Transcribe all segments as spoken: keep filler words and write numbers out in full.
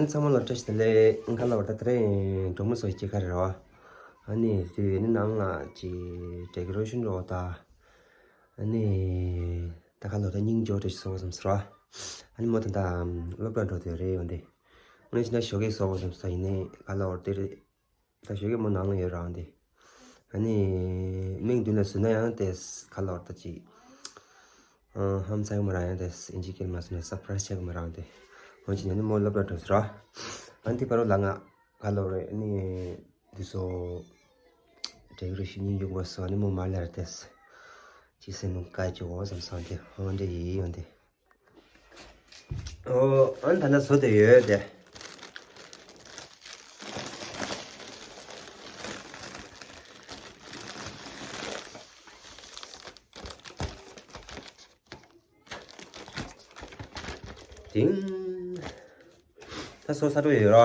ཚང་མ་ལ་བཀྲ་ཤིས་བདེ་ལེགས། ཁ་ལོ་བར་ད་དེ་རིང་གྲོགས་མོ་སོགས་སྐྱེས་ཁ་རེད་རོ། ཨ་ནི་དེ་ནི་ནང་ལ་ཅི་decoration་རོ་ད། ཨ་ནི་ད་ཁ་ལོ་ད་སྙིང་རྗེ་བཀྲ་ཤིས་སོགས་བསམ་སོ་རོ། ཨ་ནི་མོ་ད་ད་སློབ་གྲྭ་འགྲོ་དུས་རེད་ཡོང་དེ། ངས་ཕྱི་ན་ཞོགས་ཀས་སོགས་བསམ་སོ་ཡིན་ནི་ཁ་ལོ་བར་དེ་རེད། ད་ཞོགས་ཀས་མོ་ནང་ལ་ཡོད་རང་དེ། ཨ་ནི་མིག་མདུན་ལ་བཟོས་ན་ཡང་དེ་ཁ་ལོ་བར་ད་ཅི། ཧམ་ཚ་གི་མ་རང་ཡང་དེ་ཨིན་ཇི་སྐད་མ་སོང་ན་surprise་བྱེད་གི་མ་རང་དེ། འོན་ཀྱང་ནི་མོ་སློབ་གྲྭ་འགྲོ་ཟེར་རོ། ཨ་ནི་དེ་པར་རོ་ལ་ང་ཁ་ལོ་རེ་ཨ་ནི་དེ་སོ་decoration་ཡིན་ཡོང་བ་སོ་ཨ་ནི་མོ་མ་ལ་ར་དེ་ཅི་སེ་ནུ་ཀ་ཅི་འོ་བསམ་སོང་དེ་འོ་འདྲ་ཡིན་ཡོང་དེ། ཨོ་ཨ་ནི་ད་ལྟ་བཟོ་དེ་ཡོད་དེ། ཏིང་། ད་སོ་ས་འགྲོ་ཡོད་རོ།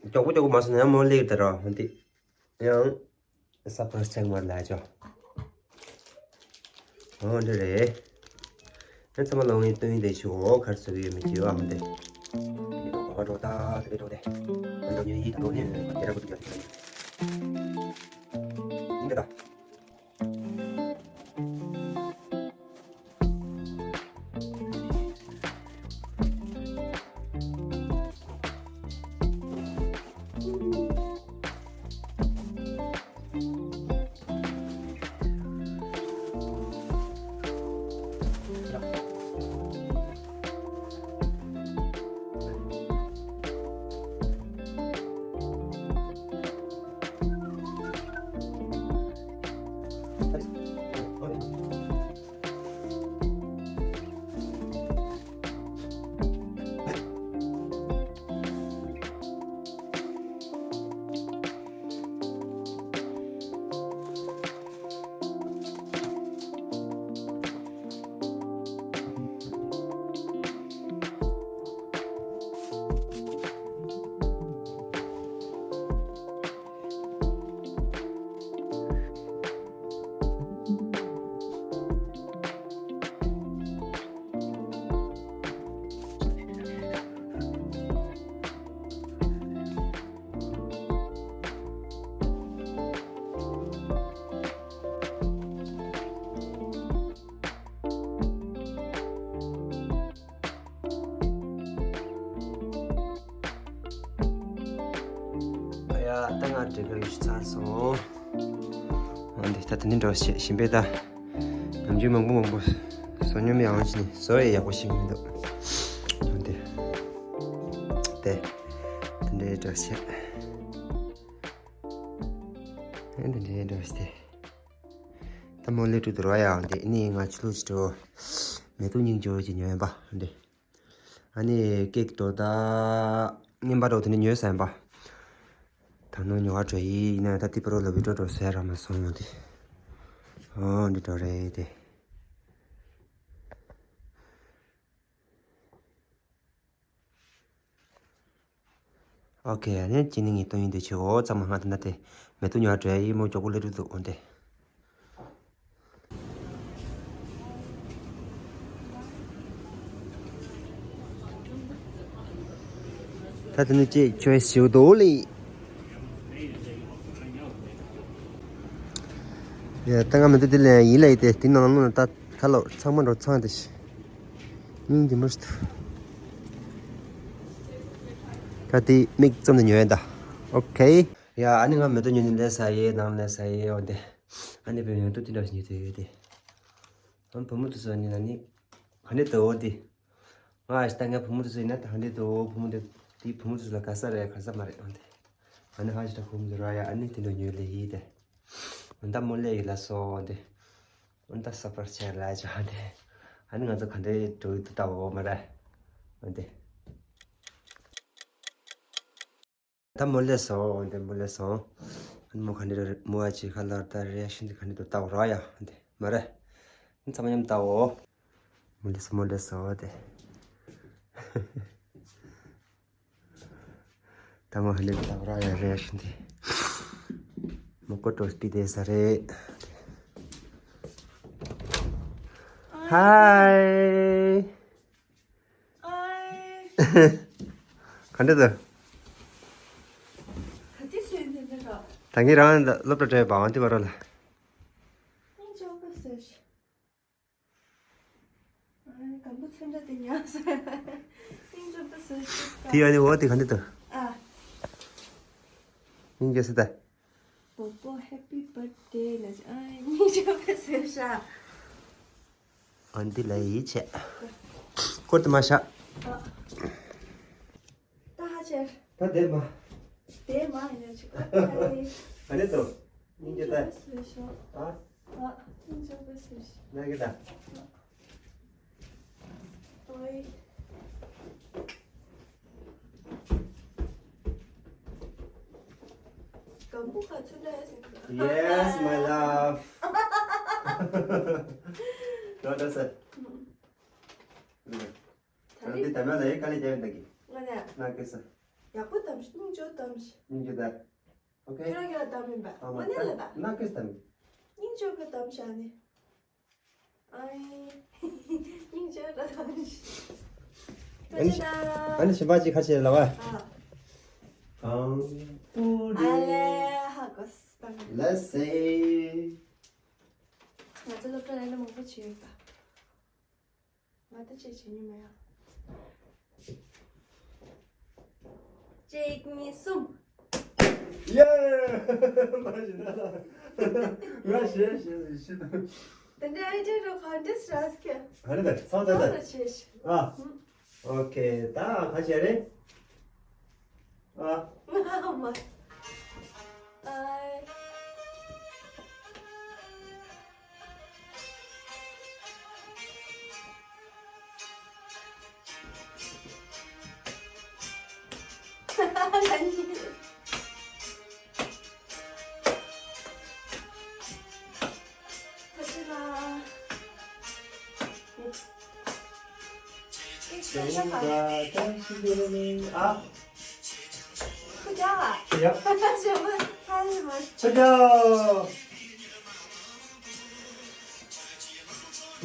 མགྱོགས་པོ་མགྱོགས་པོ་མ་སོང་ན་ཡང་མོ་སླེབས་དེ་རོ་འདི། ཡང་surprise་ཅང་མ་ལ་ཅོ། ཨོ་འདི་རེད། ཨེ་ཚང་མ་ལོ་ངའི་སྟོན་ཡིན་དེ་ཆུ་འོ་ཁར་སོ་གི་ཡོད་མི་གི་ཡོད་ཨམ་དེ། འདི་ཏོ་གོ་བ་འགྲོ་ད་དེ་འགྲོ་དེ། ཨ་འགྲོ་ཉོ་ཡིན་ད་འགྲོ་ནི་ཡོད་དེ་ར་གོ་ཚུགས་ཡོད་དེ། འདི་ད། ཨ་ཡ་ད་ང་འབྲི་གར་ཡོད་ཤི་ཚར་སོང་། འོན་ཏེ་ད་དེ་ནི་འགྲོ་ཞེས་ཞིམ་པས་ད། ནམ་རྒྱུན་མང་པོ་མང་པོ་བཟོ་སྙོམས་ཡང་ཕྱིན་ནས་བཟོ་ཡི་ཡག་པོ་ཞིག་མི་འདུག་འོན་ཏེ་དེ་དེ་འདྲའི་འགྲོ་ཞེས་དེ་འདྲའི་འགྲོ་ཞེས་དེ། ད་མོ་ལས་དྲུག་ཏུ་རོ་ཡང་དེ་ནི་ང་ཆུ་ལུག་ཅི་འགྲོ་མེ་ཏོག་སྙིང་རྗེ་བོ་ཅིག་ཉོས་ཡིན་པ་འདི། ཨ་ནི་ཀེག་དོ་ད་རྔན་པ་རོ་དེ་ནི་ཉོས་ས་ཡིན་པ། ད་ནོ་ཉོ་བ་འགྲོ་ཡི་ཡིན་ན་ད་ཏི་པ་རོ་ལ་བི་ཏྲོ་འགྲོ་ཟེར་ར་མ་སོང་ལོ་དེ། ཨོ་འདི་འགྲོ་རེད་དེ། ཨོ་ཁེ་ཨ་ནི་ཅི་ནི་ངའི་སྟོན་ཡིན་དེ་ཆེ་འོ་ཚང་མ་ང་དེ་ན་དེ་མེ་ཏོག་ཉོ་བ་འགྲོ་ཡི་མོ་མགྱོགས་པོ་སླེབས་འགྲོ་འདུག་འོ་དེ། ད་དེ་ནི་ཅེས་ཆོས་ཞུ་དོ་ལི། ཡ་ད་ང་མི་འདུག་དེ་ལས་ཡིན་ལ་ཡི་དེ་དེ་ནང་ལོགས་ན་ད་ཁ་ལོ་ཚང་མ་འགྲོ་ཚང་དེ་ཤི། སྙིང་རྗེ་མོ་ཞིག་ཏུ། ད་དེ་མིག་ཙམ་དུ་ཉོས་ཡིན་ད། ཨོ་ཁེ། ཡ་ཨ་ནི་ང་མེ་ཏོག་ཉོ་ནི་ལས་ས་ཡེ་ནང་ལས་ས་ཡེ་འོ་དེ། ཨ་ནི་བེ་མེ་ཏོག་དེ་འདྲ་ཞིག་ཉོས་ཏེ་ཡོད་དེ། ཨ་བུ་མོ་དེ་ཚོ་ནི་ན་ནི། ག་ནས་དུ་འོ་དེ། ང་ཨ་ཞིག་ད་ངའི་བུ་མོ་དེ་ཚོ་ཡིན་ན་ད་ག་ནས་དུ་འོ་བུ་མོ་དེ། དེའི་བུ་མོ་དེ་ཚོ་ལ་ག་ས་རེད་ག་ས་མ་རེད་འོ་དེ། ཨ་ནི་ཧ་ཞིག་ད་བུ་མོ་དེ་ར་ཡ་ཨ་ནི་དེ་འདྲ་ཉོས་ལེ་ཡིན་དེ། འོ་ད་མོ་ལེ་ཡི་ལ་སོ་འོ་དེ། འོ་ད་ས་པར་ཆེ་ལ་ཅོ་འོ་དེ། ཨ་ནི་ང་ཚོ་ག་འདྲའི་འགྲོ་ཡི་དུ་ལྟ་བ་འོ་མ་རེད། འོ་དེ། ད་མོ་ལེ་སོང་འདི་མོ་ལེ་སོང་། མོ་ག་འདྲ་མོ་ཨ་ཅེ་ཁ་ལར་ད་རེ་ཤིན་ཏུ་ག་འདྲ་དུ་ལྟ་བ་ར་ཡ་འདི་མ་རེད། ཚང་མ་མཉམ་ལྟ་འོ། མོ་ལེ་སོང་མོ་ལེ་སོང་འདི། ད་མོ་ག་འདྲ་ལྟ་བ་ར་ཡ་རེ་ཤིན་ཏུ། མོ་ཀོ་ཏོ་སྤི་དེ་ས་རེད། ཧའི། ཨའི། ག་འདྲ་འདུག་ག་དུས་བཟོས་འདི་འདྲ་རོ། ད་ངས་རང་ལ་སློབ་གྲྭ་སྤྲད་པའང་དེ་བར་རོ་ལ། སྙིང་རྗེ་པོ་བཟོས་ཤག་ཨ་ནི་སྒམ་པོ་ཚོན་ཁྲ་དེ་ཉག་ཟེར། སྙིང་རྗེ་པོ་བཟོས་ཤག་དེ་ཨ་ནི་འོ་དེ་ག་འདྲ་འདུག་ཨ། སྙིང་རྗེ་སི་ད། པོ་པོ་happy birthday ལ་ཨ་སྙིང་རྗེ་པོ་བཟོས་ཤག་ཨ་འདི་ལ་ཡིད་ཆེས། སྐོར་དུ་མ་བཞག་ད་ཧ་ཆེར། ད་དེ་མ། དེ་མ་ཡིན་ན་ཆུ་ཁ་ཁ་ལི། ཨ་ནི་དོ། སྙིང་རྗེ་ད། སུ་ཤོ། ཨ། ཨ། སྙིང་རྗེ་པོ་སུ་ཤོ། ན་གི་ད། ཨོའི། སྒམ་པོ་ག་ཚོད་འདྲ་ཟིན། Yes, my love. ད་རེས་ད་མ་ལ་ཡེ་ག་ལེ་རྒྱབ་ཡིན་ད་གི། ང་ནས། ན་གི་ས། ཡག་པོ་གཏམ་ཤི། སྙིང་རྗེ་གཏམ་ཤི། སྙིང་རྗེ་ད། ཨོ་ཁེ། ཁྱེད་རང་གི་ལ་གཏམ་མིན་པ། ཨ་མ་ང་ནས་ལ་ད། ན་གི་ས་གཏམ། སྙིང་རྗེ་གི་གཏམ་ཤ་ནི། ཨའི། སྙིང་རྗེ་གི་གཏམ་ཤ། ཨ་ནི་ཨ་ནི་ཞིམ་པ་ཅིག་ཁ་ཆེ་ལ་བ། ཨ། གང་པུ་རེ། ཨ་ལེ་ཧ་གོ་སི་ལ་སེ། ང་ཚོ་སློབ་གྲྭ་ལ་ལ་མང་པོ་བྱེད་ཡོད་པ། ང་ད་ཅི་བྱེད་ཉུ་མ་ཡ། གཅིག་གཉིས་གསུམ། ཡེ། མ་ཤི་ན་ལ། ང་ཤེས་ཤེས་ཤེས། དེ་འདྲ་ཨའི་ཌི་ཡ་རོ་ག་འདྲ་སྲ་སྐྱ། ཧ་རི་ད་སང་ད་ད། ད་ཆེ་ཤི། ཨ། ཨོ་ཁེ་ད་ཁ་ཤས་རེད། ཨ། ཨ་མ། ཨའི། ཨ་ནི། ཐུགས་རྗེ་གནང་། ཨ། ཁུ་རྒྱག་ཨ། ཡ། ཞེ་མ་ཚ་ཞེ་མ། ཁུ་རྒྱག་ཨོ།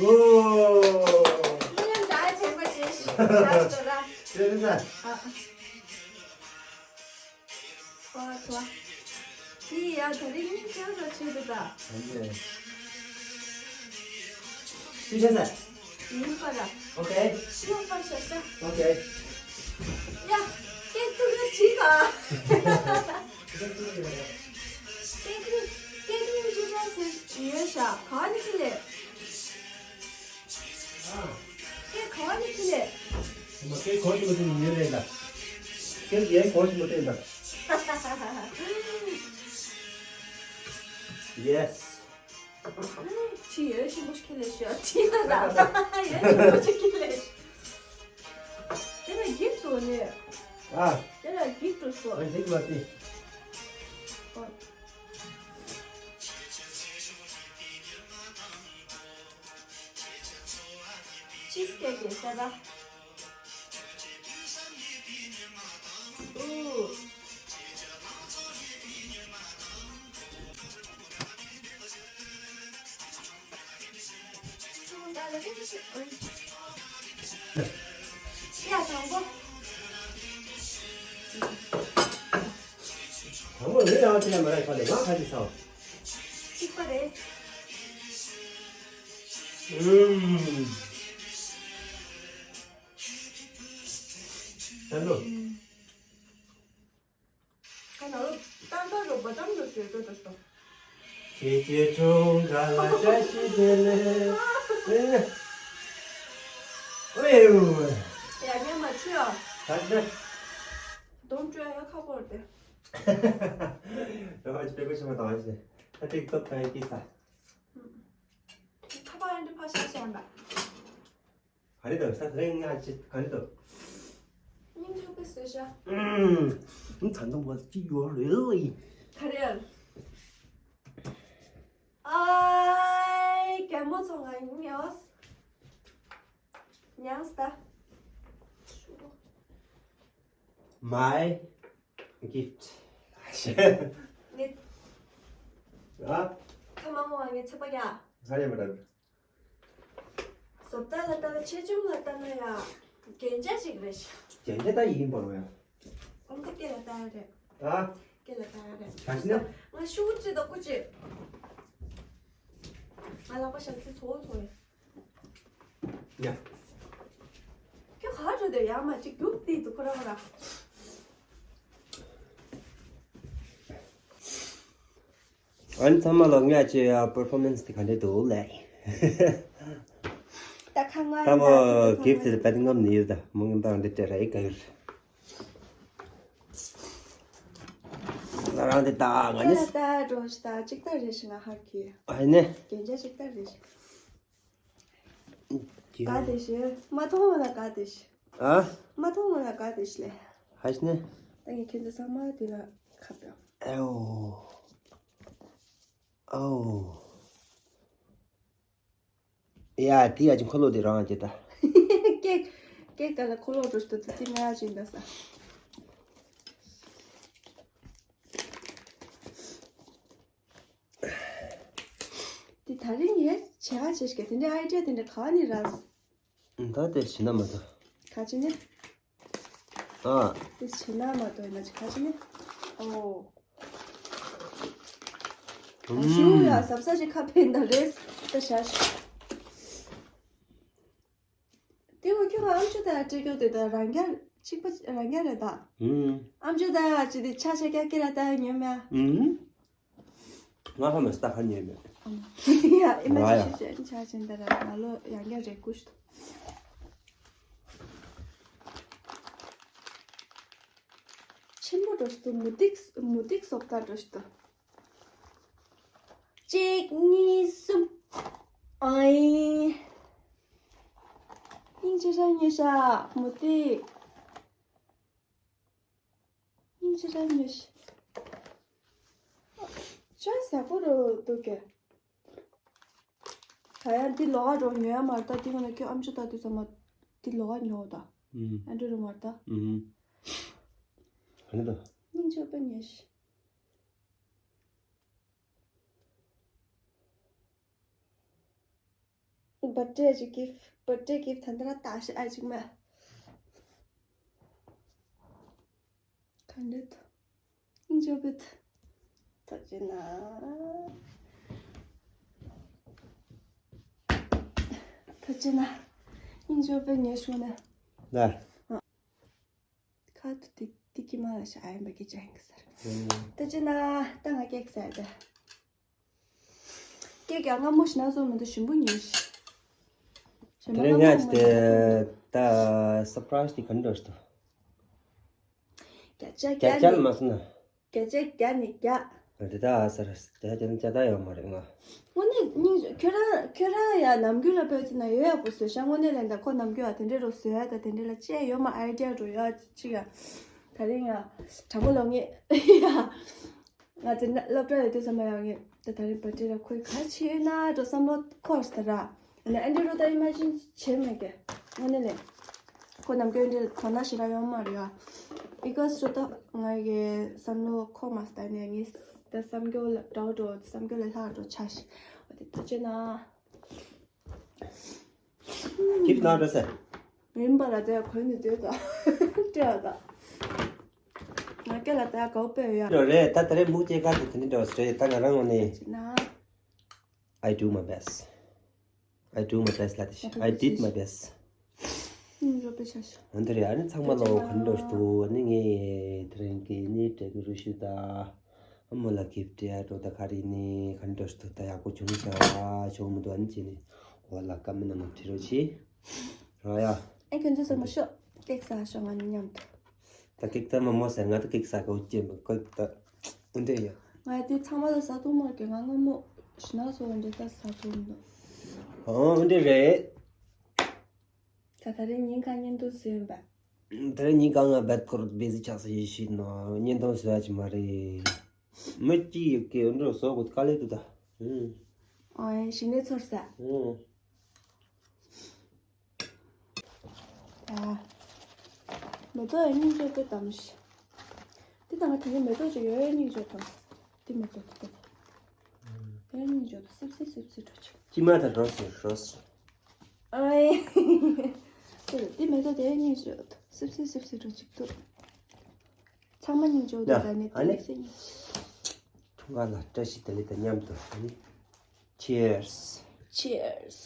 མི་ཡང་འདྲ་བྱེད་པ་བྱེད་ཤི་ཤ་ཤི་ར། ཤེས་རེད་ས། ཨ། ཨོ་ཐུ། དེ་ཡ་ད་རིང་སྙིང་རྗེ་རོ་བྱེད་དུ་ད། ཨ་ནི། ཤི་ཤ་ས། ཡིན་པ་ར། ཨོ་ཁེ། ཤི་ཡོང་པ་ཤ་ཤ། ཨོ་ཁེ། ཡ། སྐད་ཐུག་གི་བྲིས་ག་སྐད་ཐུག་སྐད་ཐུག་ཅི་འདྲ་ཟེར་ཡོད་ཤག་ག་ནི་ཁི་ལེ། ཨ། སྐད་ག་བ་ནས་ཁྱི་ལས། མ་སྐད་གོ་ཞིག་མ་ཐུབ་ཉེ་རེད་ལ། སྐད་ཡན་གོ་ཞིག་མ་ཐུབ་ད། Yes། ཁྱི་ཡོད་ཞིག་མོ་ཁྱི་ལས་ཤོག་ཁྱི་ལ་ད། ཡོད་ཞིག་མོ་ཁྱི་ལས་ཤོག་དེ་ལ་འགྱིག་ཏུ་ནས། ཨ། དེ་ལ་འགྱིག་ཏུ་སོ། ཨ་འགྱིག་མ་སྟེ། ཨོ། ཆིས་ཀེག་གི་ས་ད། ཨུ། ཡ་དང་པོ། དང་པོ་ལུས་ཡང་དེ་ལ་མ་རེད་ཁ་ལས་ང་ཁ་ཅིག་ཚང་། གཅིག་པ་རེད། ཨུམ། ད་ལོ། ཁ་ནང་ལོ་ཏན་ཏན་རུ་བ་དམ་རུ་ཞོད་དོ་དོ་སོ། ཁྱེད་ཀྱི་དྲུང་ག་ལ་བཀྲ་ཤིས་བདེ་ལེགས། ཨེ། ཨེ་ཡ་ཉན་མ་ཆུ་ཡ། ད་ལྟ། སྡོམ་བཅོ་ཡ་ཁ་པོར་ཏེ། ར་བ་ཅི་པེ་ཀོ་ཆི་མ་དང་ཞེ། ད་ཏིག་ཏོག་ཏང་ཡི་ཀི་ས། ཁ་པར་ཨེ་འདྲ་ཕ་ཤ་ཤ་ཡིན་པ། ག་རེ་དང་ས་རེ་ང་ཅི་ག་རེ་དང་། སྙིང་རྗེ་པོ་བཟོས་ཤག་ཨུམ། ད་དུང་བ་ཅི་ཡོད་རེད། ག་རེ་ཡང་། ཨའི་རྒན་མོ་ཚོ་ང་ཉོས། ཉངས་ད། My gift. ངས། ཨ། ཁ་མང་བ་ངས་ཚད་པ་ཡ། ཧ་ཡ་མ་རེད། བཟོ་ལྟ་ལ་ལྟ་ན་ཆེ་ཆུང་ལ་ལྟ་ན་ཡ། རྒྱན་ཆ་ཞིག་རེད་ཤག་རྒྱན་ཆ་ད་ཡིན་པ་རོ་ཡ། ཨང་ཀི་སྐེ་ལ་བཏགས་རེད། ཨ། སྐེ་ལ་བཏགས་རེད། ག་ཞིག་ན། ང་ཤུ་གུ་ཅི་དང་ཀུ་ཅི། ང་ལག་པ་ཞབས་ཕྱི་ཚོ་ཚོ་ཡིན། ཡ། ཁྱོད་ག་འགྲོ་དེ་ཡར་མར་ཅིག་རྒྱུག་དེ་འདུག་ཁོ་རང་རང་། ཨ་ནི་ཚང་མ་ལོ་ངས་ཅི་ཡ་པར་ཕོར་མན་སི་དེ་ག་འདྲ་འདུག་ལབ། ད་ཁ་ང་ད་མོ་གིབ་ཊི་དེ་པད་ངམ་ནི་ཡོད་ད་མོ་ངན་པ་འདི་སྤྲད་ར་ཡི་ག་ཡོད། ང་རང་དེ་ད་ང་ནི། ད་ད་འགྲོ་ཤི་ད་ཅིག་ད་རེ་ཤི་ང་ཧར་གི། ཨ་ནི། རྒྱན་ཆ་ཅིག་ད་རེ་ཤི། ག་དེ་ཤི། མ་མཐོང་བ་ལ་ག་དེ་ཤི། ཨ། མ་མཐོང་བ་ལ་ག་དེ་ཤི་ལེ། ཧ་ཤི་ནི། ད་ངས་ཁྱེད་ཚོ་ཚང་མ་དེ་ལ་ཁ་པའོ། ཨའོ། ཨའོ། ཡ་དེ་ཡ་ཅིག་འཁོར་ལོ་དེ་རང་ཅེ་ད། ཀེག་ཀེག་ག་ལ་འཁོར་ལོ་འགྲོ་ཤི་ད་དེ་ང་ཡ་ཅིག་འདའ་ས། དེ་ད་རིང་ཡས་བྱེད་ག་བྱེད་ཤི་དེ་འདྲའི་ཨའི་ཌི་ཡ་དེ་འདྲ་ག་ནས་རག་ད་དེ་བྱེད་ན་མ་ཐུབ། ག་ཅི་ནི། ཨ། དེ་བྱེད་ན་མ་ཐུབ་ཡིན་ན་ཅི་ག་ཅི་ནི། ཨོ། ཨ་ཤུ་ཡ་ཟབ་ས་ཅིག་ཁ་ཕན་ད་རེད་ད་ཤ་ཤ། དེ་འོ་ཁྱོད་ཨམ་ཅོག་དང་སྤྲད་རྒྱུ་དེ་དང་རང་རྒྱ་གཅིག་པ་རང་རྒྱ་རེད་ད། ཨུམ། ཨམ་ཅོག་དང་ཅི་དེ་ཆ་ཆ་རྒྱ་སྐེ་ལ་ད་ཉོས་མེད། ཨུམ། ང་ཧ་མ་སྟ་ཁ་ཉོས་མེད། ཨ་ཡ་ཨི་མ་ང་ཅི་ཡ་ཤི་ཤི་ཆ་ཆེན་ད་ར་ང་ལོ་རང་རྒྱ་རེད་ཀུ་ཤི་ཏོ། ཆེན་པོ་འགྲོ་ཤི་ཏོ་མུ་ཏིག་མུ་ཏིག་སོབ་ད་འགྲོ་ཤི་ཏོ། གཅིག་གཉིས་གསུམ། ཨའི། སྙིང་རྗེ་རང་ཉེ་ཤ་མུ་ཏིག་སྙིང་རྗེ་རང་ཉེ་ཤ། ཅག་ཟ་གོ་རོ་འདུག་གེ། ད་ཡང་འདི་ལོག་འགྲོ་ཉོ་ཡ་མ་རེད་ད། འདི་ངོ་ན་ཁྱོད་ཨམ་ཅོག་ལྟ་དུས་ཙམ་པ་འདི་ལོག་ཉོ་ད། ཨུམ། ཨ་འདྲ་རུ་མ་རེད་ད། ཨུམ། ག་ནས་ད། སྙིང་རྗེ་དཔེ་ཉེ་ཤ། བར་ཐ་ཌེ་གི་གིཕ་ཊི། བར་ཐ་ཌེ་གིཕ་ཊི་ད་ལྟ་ར་ལྟ་ཤི་ཨ་ཅིག་མ། ག་འདྲ་ཐུ། སྙིང་རྗེ་པོ། ཐུགས་རྗེ་གནང་། ཐུགས་རྗེ་གནང་། སྙིང་རྗེ་པོ་ཉེ་ཤོས་ནས། ད། ཁ་ཐུ་ཏི་ཏི་ཀི་མ་ལ་ཤ་ཨ་ཡམ་པ་གི་ཅན་གི་སར། ཐུགས་རྗེ་གནང་། ད་ང་ཀེག་ཟ་ཡ་ད། ཀེག་ཡང་སྔ་མོ་ཞིག་ན་བཟོ་མི་འདུག་ཞིམ་པོ་ཉོས་ཤི། ཞིམ་པོ་དེ་རིང་ང་ཅི་སྔ་མོ་དེ་ད་སར་པ་རའི་སི་དེ་ག་འདྲ་ཞིག་འདུག་བརྒྱ་ཆ་བརྒྱ་བརྒྱ་ཆ་ནི་མ་སོང་ན། བརྒྱ་ཆ་བརྒྱ་ནི་བརྒྱ། དེ་ད་ཨ་སར་དེ་ད་ཅི་ད་ཡོད་མ་རེད་ང་། དངོས་གནས་སྙིང་ཁྱོད་རང་ཁྱོད་རང་ཡ་ནམ་རྒྱུན་ལ་བོད་ཚེ་ན་ཡོད་ཡག་པོ་བཟོས་ཤག་དངོས་གནས་ལ་ད་ཁོ་ནམ་རྒྱུན་ཡ་དེ་འདྲས་རོ་བཟོས་ཡ་ད་དེ་འདྲས་ལ་ཅི་ཡ་ཡོད་མ་ཨའི་ཌི་ཡ་འགྲོ་ཡ་ཅིག་ཡ། ད་རིང་ཡ་དྲང་པོ་ལོ་ངེས་ཡ། ང་ཚོ་ན་སློབ་གྲྭ་ཡོད་དུས་ཙམ་པ་ཡང་ངས་ད་ད་རིང་བར་ཐ་ཌེ་ལ་ཁོའི་ག་རེ་བྱེད་ཡོད་ན་འགྲོ་བསམ་བློ་འཁོར་སོང་ད་ར། ཨ་ནི་ཨ་འདྲ་རུ་ད་ཨི་མ་ཇིན་བྱེད་མེད་ཀི། དངོས་གནས་ལས། ཁོ་ནམ་རྒྱུན་འདྲ་དོ་སྣང་ཞེ་དྲག་ཡོད་མ་རེད་ཡ། ཨི་ག་སོ་ད་ང་གི་བསམ་བློ་འཁོར་མ་སོང་ད་ནས་ངས་ད་བསམ་རྒྱུ་ལ་འགྲོ་འགྲོ་བསམ་རྒྱུ་ལས་ལྷག་འགྲོ་ཆ་ཤི། འོ་དེ་ཐུགས་རྗེ་གནང་། ཀིབ་ནང་འགྲོ་ཟེར། ཡིན་པ་ལ་དེ་གོན་ནས་སྡོད་དང་སྤྲད་པ་དང་། ང་སྐད་ལ་ད་གའུ་དཔེ་ཡོད་ཡ། འགྲོ་རེད་ད་དེ་རིང་མུ་སྐྱེས་ཁ་དེ་དེ་འདྲ་འགྲོ་ཟེར་རེད་ད་ང་རང་ངོ་ནས། ཅི་ན། I do my best. I do my best ལ་དེ་I did my best. ཡིན་རོ་པེ་ཤ་ཤ། འོན་ཏེ་རེད་ཨ་ནི་ཚང་མ་ལོ་ག་འདྲ་འདུག་ཨ་ནི་ངས་དེ་རིང་གི་ནི་འབྲས་བུ་རུ་ཞུ་ད། ཨ་མོ་ལ་གིབ་ཊི་ཡ་འགྲོ་ད་ག་རེ་ནི་ག་འདྲ་འདུག་ད་ཡག་པོ་བྱུང་ཤག་བྱུང་མི་འདུག་ཨ་ནི་ཅི་ནི་འོ་ལ་ཀ་མི་ན་མ་བྲི་རོ་ཆི། རོ་ཡ། ཨེ་ཁྱོད་ཚོ་ཚང་མ་ཤོག་ཀེག་ཟ་ཤོག་ང་གཉིས་མཉམ་དུ། ད་ཀེག་ད་མ་མོ་ཟེར་ང་ད་ཀེག་ཟ་གོ་ཅེ་མི་ཀེག་ད་འདྲ་ཡ། ང་དེ་ཚང་མ་ལ་ཟ་ཐུབ་མ་རེད་ང་སྔ་མོ་ཞི་ན་སོ་བ་འདྲ་ད་ཟ་ཐུབ་མི་འདུག་ཨོ་འདྲ་རེད། ད་ད་རེས་ཉིན་གང་བརྙན་ཐུང་བཟོས་ཡིན་པ། ད་རེས་ཉིན་གང་ང་བེད་ཀོར་བེ་ཟི་ཆགས་སུ་ཡེ་ཤི་ནོ་བརྙན་ཐུང་བཟོ་ཡ་ཅི་མ་རེད། མི་གཅིག་ཡོད་ཀི་འདྲ་བཟོ་དགོས་དཀའ་ལས་འདུག་ད། ཨོ་ཡ་ཞི་ནས་ཚོར་ས། ཨ། མེ་ཏོག་ཡང་སྙིང་རྗེ་དཔེ་གཏམ་ཤི། འདི་དང་ང་དེ་ནས་མེ་ཏོག་ཅིག་ཡོད་ཡ་སྙིང་རྗེ་དང་། འདི་མེ་ཏོག་འདི་ཏོ། དེ་ཡང་སྙིང་རྗེ་དང་སིབ་སིབ་སིབ་སིབ་འགྲོ་ཅིག་སྐྱིད་མ་དང་རོ་སི་རོ་སི། ཨའི། འདི་མེ་ཏོག་དེ་ཡང་སྙིང་རྗེ་དང་སིབ་སིབ་སིབ་སིབ་འགྲོ་ཅིག་འདུག་ཚང་མ་སྙིང་རྗེ་པོ་འདུག་ད་ནི་ཨ་ནི་དེ་ནི་སེ་ཉིན། ཐུང་ག་ལ་བཀྲ་ཤིས་བདེ་ལེགས་དང་མཉམ་དུ་ཨ་ནི། Cheers. Cheers.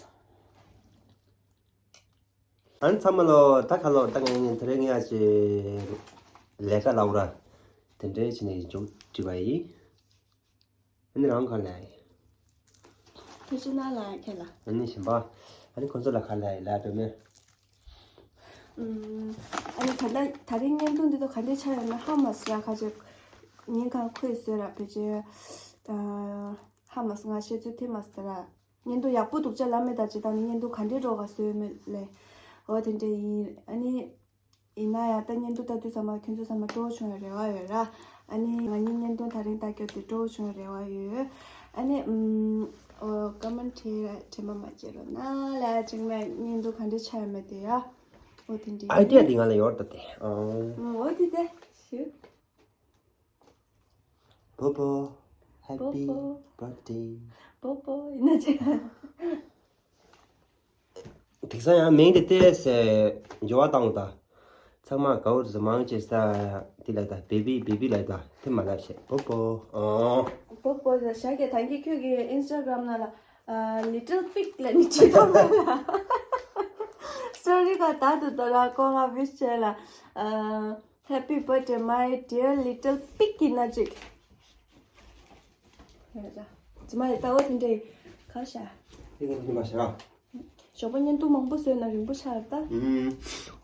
ཨ་ནི་ཚང་མ་ལོ་ད་ཁ་ལོ་ད་ངས་ངས་དེ་རིང་ངས་ཅི་ལས་ཀ་ལ་འུ་ར་དེ་འདྲའི་ཕྱི་ནས་མཇུག་སྒྲིལ་བ་ཡིན། ཨ་ནི་རང་ག་ལ་ཡིན། ཐུགས་རྗེ་གནང་ལ་ཁྱེད་ལ། ཨ་ནི་གཞན་པ། ཨ་ནི་ཁོང་ཚོ་ལ་ག་ལ་ཡིན་ལ་བེ་མེ། ཨ་ནི་ད་ལྟ་ད་རིང་བརྙན་ཐུང་འདི་ཚོ་ག་འདྲས་ཆགས་ཡོད་ན་ཧ་མ་སི་ར་ཁ་ཅིག་ཉིན་གང་ཁོས་བཟོས་ར་བེ་ཅེ། ཧ་མ་སི་ང་བཤད་ཚུལ་ཐེ་མ་སི་ར། བརྙན་ཐུང་ཡག་པོ་འདུག་ཅག་ལ་མེད་ད་ཅི་ད་ནི་བརྙན་ཐུང་ག་འདྲས་རོགས་ག་བཟོས་མེད་ལེ། འོ་དེ་འདྲས་ཡིན་ཨ་ནི། ཡིན་ན་ཡང་ད་བརྙན་ཐུང་ལྟ་དུས་ཚང་མ་ཁྱོད་ཚོ་ཚང་མ་སྤྲོ་བོ་བྱུང་བའི་རེ་བ་ཡོད་ར། ཨ་ནི་ང་གཉིས་བརྙན་ཐུང་དེ་རིང་ལྟ་རྒྱུ་དེ་སྤྲོ་བོ་བྱུང་བའི་རེ་བ་ཡོད། ཨ་ནི་ཨམ། ཨོ་ཀོ་མེན་ཊི་དྲན་པ་མ་བརྗེད་རོགས་གནང་ལ་ཅིག་ན་བརྙན་ཐུང་ག་འདྲ་ཆགས་ཡོད་མེད་དེ་ཡ། ཨོ་དེ་འདྲ་ཨའི་ཌི་ཡ་དེ་ང་ལ་ཡོད་ད་དེ། ཨོ་དེ་དེ་ཞུ། པོ་པོ། Happy birthday. པོ་པོ་ཡིན་ན་ཅི། དེང་སང་ཡང་མིང་དེ་ཏོག་ཙམ་འགྱུར་བ་བཏང་ད། ཚང་མ་གའུ་རུ་མང་ཆེ་ས་དེ་ལ་ད་བེ་བི་བེ་བི་ལ་ད་དེ་མ་ལབ་བྱས་པོ་པོ། ཨོ། པོ་པོ་ཟེར་ཤག་གི་ད་གིན་ཁྱོད་ཀྱི་ཨིན་སི་ཊ་གྷ་རམ་ནང་ལ་ལི་ཊལ་པིག་ལ་ནི་ཅི་ཐོག་ལ་སི་ཊོ་རི་ག་ད་དུ་ད་ལ་ཁོ་ང་བིཤ་བྱས་ལ། Happy birthday my dear little pig ཡིན་ན་ཅིག་ཙི་མ་ཡི་ལྟ་བ་དེ་འདྲའི་ག་ཤ། དེ་ག་དེ་མ་ཤ། ཞོགས་པ་བརྙན་ཐུང་མང་པོ་བཟོས་ན་རིང་པོ་ཆགས་ད། ཨུམ།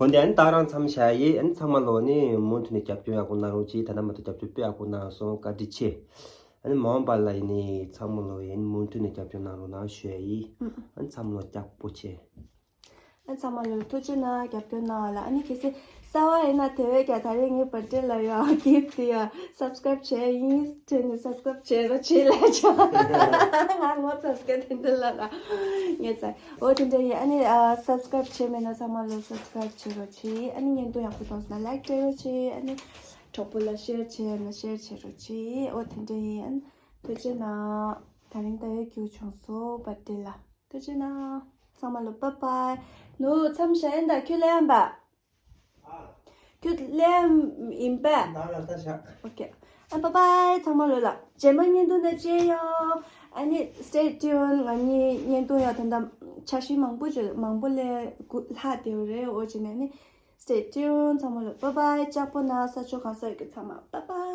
འོན་ཏེ་ཨ་ནི་ད་རང་མཚམས་བཞག་ཡིན། ཨ་ནི་ཚང་མ་ལོ་ནི་མུ་མཐུད་ནས་རྒྱབ་སྐྱོར་ཡག་པོ་གནང་རོགས་གྱིས། ད་ལྟ་མ་གཏོགས་རྒྱབ་སྐྱོར་དཔེ་ཡག་པོ་གནང་སོང་། བཀའ་དྲིན་ཆེ། ཨ་ནི་མ་འོངས་པ་ལ་ཡིན་ནི་ཚང་མ་ལོ་ཡིན་མུ་མཐུད་ནས་རྒྱབ་སྐྱོར་གནང་རོགས་གནང་ཞུ་ཡ་ཡིན། ཨ་ནི་ཚང་མ་ལོ་སྐྱག་པོ་ཆེ། ཨ་ཚང་མ་ལོ་ཐུགས་རྗེ་གནང་རྒྱབ་སྐྱོར་གནང་བ་ལ། ཨ་ནི་གལ་སྲིད་གསར་བ་ཡིན་ན་དེ་བས་ཀྱང་ད་རེས་ངའི་བར་ཐི་ཌེ་ལ་ཡང་གིཕ་ཊི་དེ་ཡང་སབ་སི་ཀ་རེབ་བྱས་ཡིན་དྲན་ནས་སབ་སི་ཀ་རེབ་བྱས་རོགས་བྱེད་ལ་ཆོག་ང་ངོ་ཚ་སྐད་དེ་འདྲ་ལ་ལ་ངས་ཚ། འོ་དེ་འདྲ་ཡིན། ཨ་ནི་སབ་སི་ཀ་རེབ་བྱས་མེད་ན་ཚང་མ་ལོ་སབ་སི་ཀ་རེབ་བྱེད་རོགས་གྱིས། ཨ་ནི་བརྙན་ཐུང་ཡག་པོ་མཐོང་སོང་ན་ལའིཀ་སྤྲད་རོགས་གྱིས། ཨ་ནི་གྲོགས་པོ་ལ་ཤེར་བྱས་ན་ཤེར་བྱེད་རོགས་གྱིས། འོ་དེ་འདྲ་ཡིན། ཨ་ནི་ཐུགས་རྗེ་གནང་། ད་རིང་ད་ཡོད་རྒྱུ་བྱུང་སོང་བར་ཐི་ཌེ་ལ། ཐུགས་རྗེ་གནང་། ཚང་མ་ལ་བཱའི་བཱའི། ནུ་མཚམས་བཞག་ཡིན་ད་ཁྱོད་ལེན་པ། ཁྱོད་ལེན་ཡིན་པ། ཨོ་ཁེ། ཨ་བཱའི་བཱའི་ཚང་མ་ལོ་ལ། རྗེས་མ་བརྙན་ཐུང་ནང་མཇལ་ཡོང་། ཨ་ནི་stay tuned ང་གཉིས་བརྙན་ཐུང་ཡང་ད་ལྟ་འཆར་གཞི་མང་པོ་བརྗོད་མང་པོ་ལས་དགུ་ལྷག་བསྡད་ཡོད་རེད། འོ་བྱས་ནས་ནི་stay tuned ཚང་མ་ལོ་བཱའི་བཱའི། ལྕགས་པོ་ན་ས་ཕྱོགས་གང་ས་ཡོད་ཀྱི་ཚང་མ་བཱའི་བཱའི།